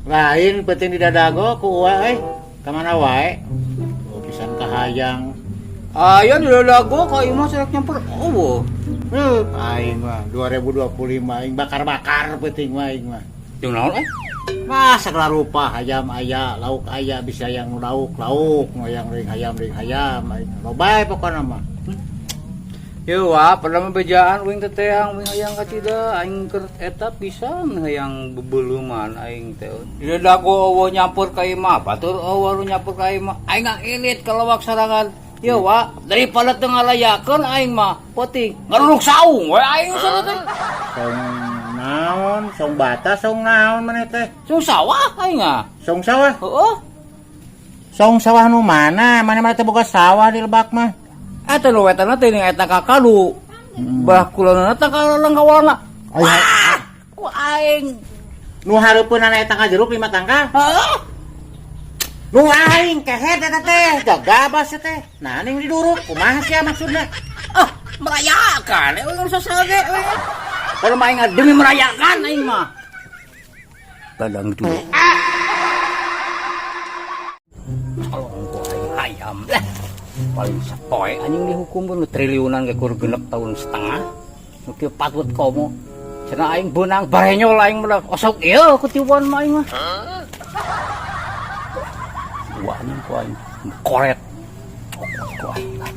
Lain penting di dadago ku uwa euy. Ka mana wae? Oh, pisan kahayang. Aya di dadago ka imah sarek nyamper eueuh. Heuh, aing mah 2025 aing bakar-bakar penting mah aing mah. Jeung naon euy? Mah segala rupa hayam aya, lauk aya, bisa yang lauk, lauk, nu yang ring hayam ring hayam aing. Loba pokona mah. Yeuh wa, padahal mah bejaan uing teh teang uing hayang kacida aing keur eta pisan hayang bebeleuman aing teh. Di dadago eueuh nyampur ka imah, batur eueuh nu nyampur ka imah. Aing ngailit ka lewak sorangan. Yeuh wa, daripada teu ngalayakeun aing mah peuting ngaruruk saung we aing sana teh. Saung naon, saung bata, saung naon maneh teh? Saung sawah aing ah. Saung sawah? Heeh. Saung sawah nu mana? Mana mana teh boga sawah di lebak mah. Eta nu wetanna teh ning eta kakalu. Bah kulonna teh kalalang kawalana. Wah, ku aing. Nu hareupeunana eta ka jeruk 5 tangkal. Heeh. Nu aing kehed eta teh, gagabas teh. Nah ning diduruk, kumaha sia maksudna? Ah, merayakan euy nu sasage euy. Kalau mah aing demi merayakan aing mah. Badang itu. Colong ku aing hayam lah. Paling sapoe anjing dihukum nu triliunan ge kur 6 tahun setengah. Nu kieu patut komo. Cenah aing beunang barenyol aing mah osok ieu kutiwan mah aing mah. Wah anjing ku aing koret. Ku aing lah.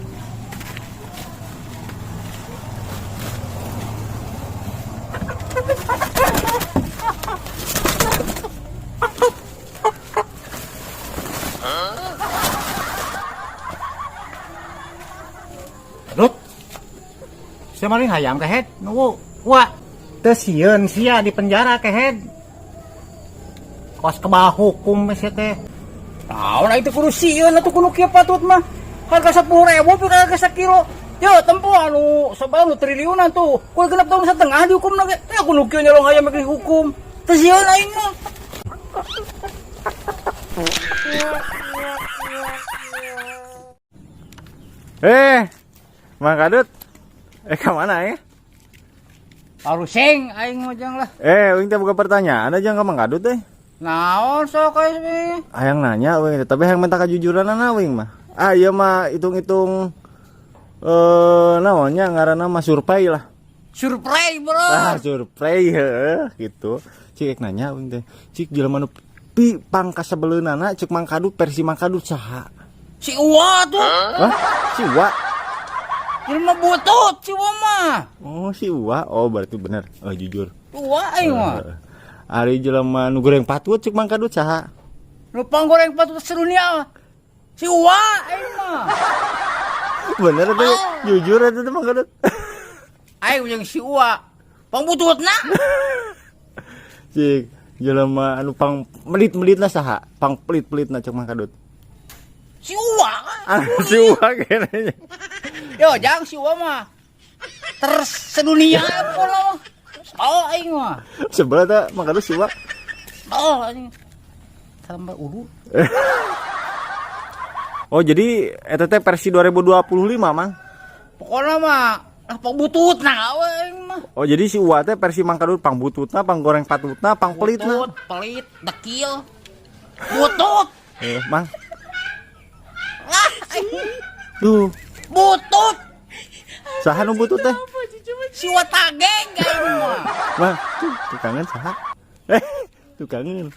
Rut. Sia maling hayam kehed, nu wa teu sieun sia di penjara kehed. Kos kebal hukum sia teh. Naon aing teh kudu sieun atuh kudu kieu patut mah. Harga 10.000 pi harga sakilo. Yo tempo anu sabaraha nu triliunan tuh. Kudu 6 tahun setengah dihukum ge. Ya kudu kieu nyolong hayam ge dihukum. Teu sieun aing mah. Mang Kadut. Ka mana ya? Arusing aing mah jang lah. Uing teh boga pertanyaan aja ka Mang Kadut teh. Naon sok aing? Hayang nanya uing teh, tapi hayang minta kajujuranana uing mah. Ah, ieu mah hitung-hitung naonnya ngaranna mah survei lah. Survei, bro. Ah, survei heuh gitu. Cik nanya uing teh. Cik jelema nu pi pangkasebeleunana cek Mang Kadut versi Mang Kadut saha? Si Uwa tuh. Hah? Si Uwa? Jelema butut si Uwa mah. Oh, si Uwa. Oh, berarti bener. Oh, jujur. Uwa aing mah. Ari jelema nu goreng patut cek Mang Kadut saha? Nu panggoreng patut sedunia. Si Uwa aing mah. Bener tuh, Oh. jujur eta teh Mang Kadut. Aing jeung si Uwa. Pangbututna. Cik jelema anu pang melit-melitna saha? Pang pelit-pelitna cek Mang Kadut. Si Uwa. Ah, si Uwa kayaknya. Yo, jang si Uwa mah. Terus sedunia pokona mah. Oh, aing mah. Sebelah teh Mang Kadut si Uwa. Oh, anjing. Tambah ulu. Oh, jadi eta teh versi 2025, Mang. Pokona mah ah pangbututna we aing mah. Oh, jadi si Uwa teh versi Mang Kadut pangbututna, panggoreng patutna, pangpelitna. Butut, pelit, dekil. Butut. Mang. Ah, aing. Duh. Butut. Saha nu butut teh? Si Uwa tageng aing mah. Mang, tukangan saha? Tukangan.